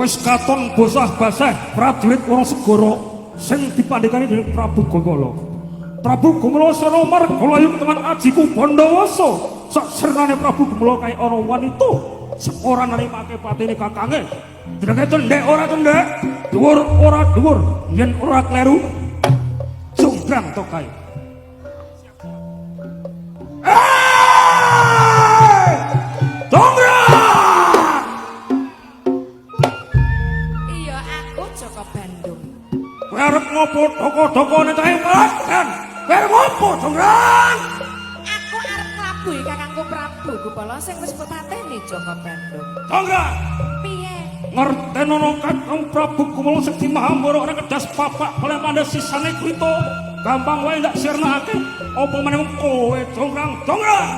Wis katon bosah basah prajurit Wong Segara sing dipandhekani dening Prabu Gomala. Prabu Gomala srana marga layu keteman ajiku Bandawasa. Sak sernane Prabu Gomala kae ana wanita sing ora narimake patine kakange. Jenenge cendhek ora cendhek, dhuwur ora dhuwur, yen ora kleru jonggrang to kae. Eh! Jonggrang! Iya, aku Joko Bandung. Kowe arep ngopo doko-dokone cahe palagan? Kowe arep ngopo, Jonggrang? Aku arep nglabuhi kakangku Prabu Gupala sing wis pateni Joko Bandung. Jonggrang, Piye? ngertenono Kakang Prabu Gumala Sekti Mahambara ora kedas papak oleh pandhe sisane kuwita. Gampang wae ndak sirnakake. Apa meneh wong kowe, Jonggrang? Jonggrang!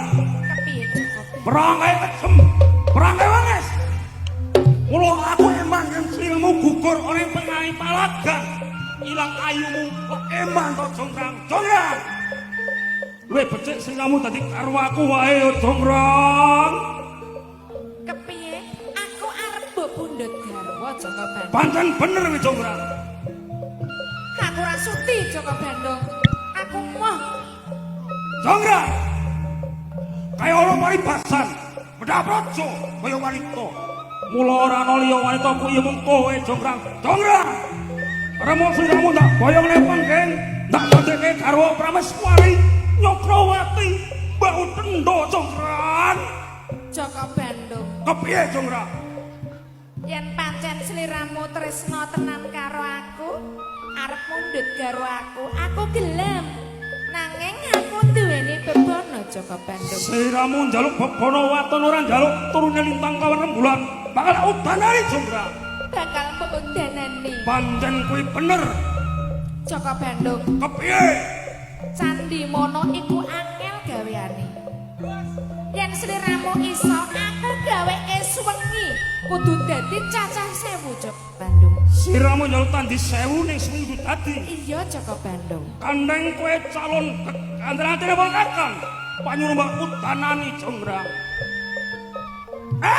Kepiye Joko Bandung? Perang kae kejem, perang kae wanges. Mula aku eman yen sliramu gugur ana ing tengahing palagan. Ilang ayumu kok eman to, Jonggrang? Jonggrang! Luwih becik sliramu dadi karo aku wae ya, Jonggrang. Kepiye? Aku arep mbok pundhut garwa Joko Bandung. Pancen bener kuwi, Jonggrang. Aku ora suti Joko Bandung. Aku moh. Jonggrang. Kaya ana paribasan, bedha praja kaya wanita. Mula ora ana liya wanita kuwi mung kowe, Jonggrang. Jonggrang. Remo sliramu ndak boyong ning pengging, ndak dadekke garwa Prameswari Nyokrawati mbau tendha, Jonggrang. Joko Bandung. Kepiye, Jonggrang? Yen pancen sliramu tresna tenan karo aku, arep mundhut garwa aku, aku gelem. Nanging aku duweni bebana Joko Bandung. Sliramu njaluk bebana waton ora njaluk turune lintang kawan rembulan, bakal udanani, Jonggrang. Bakal mbok udanani. Pancen kuwi bener. Joko Bandung, Kepiye? Candi Mono iku angel gaweane. Yen sliramu iso, aku gaweke suwengi kudu dadi cacah 1000 Joko Bandung. Sliramu njaluk tandi 1000 ning seminggu dadi. Iya Joko Bandung. Kandheng kowe calon kandhane wong kakang. Panyuwun mbok udanani, Jonggrang. Eh!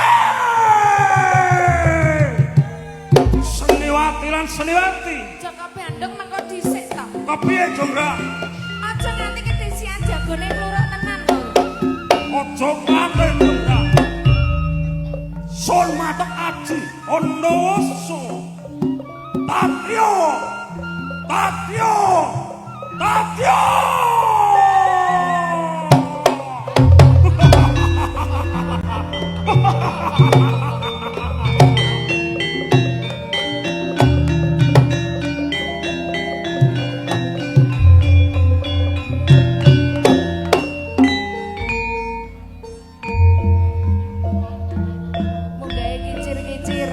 Seniwati lan Seniwati. Joko Bandung mengko dhisik to. Kepiye, Jonggrang? Aja nganti kedisian jagone mluruk tenan lho. Aja kuwatir, Jonggrang. Sun matek aji Andawasa. Tatya! Tatya! Tatya! Munggahe kicir-kicir.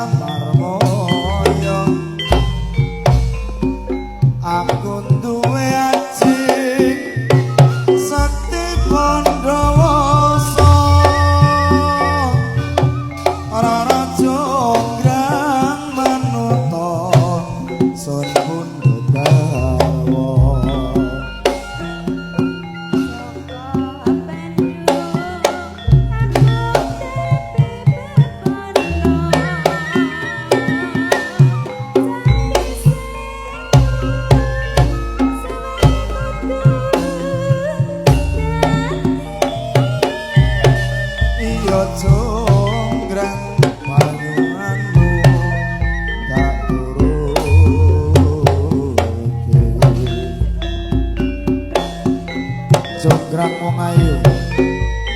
Marmoyo. Aku duwe aji sakti Pandawasa, Rara Jonggrang manuta sun pundhut garwa. Joko Bandung, aku tepi bebono. Iya Jonggrang, panyuwunanmu tak turuti. Jonggrang wong ayu.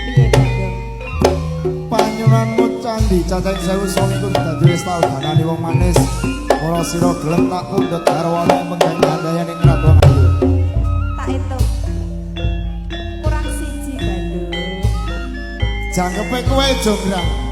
Piye, Bandung? Panyuwunanmu candhi cacahing 1029 dadi wis tau danani wong manis. Mula sira gelem tak pundhut garwane menggang gandayane ing wong ayu. Tak hitung. Kurang siji, Bandung. Jangkepe kowe, Jonggrang.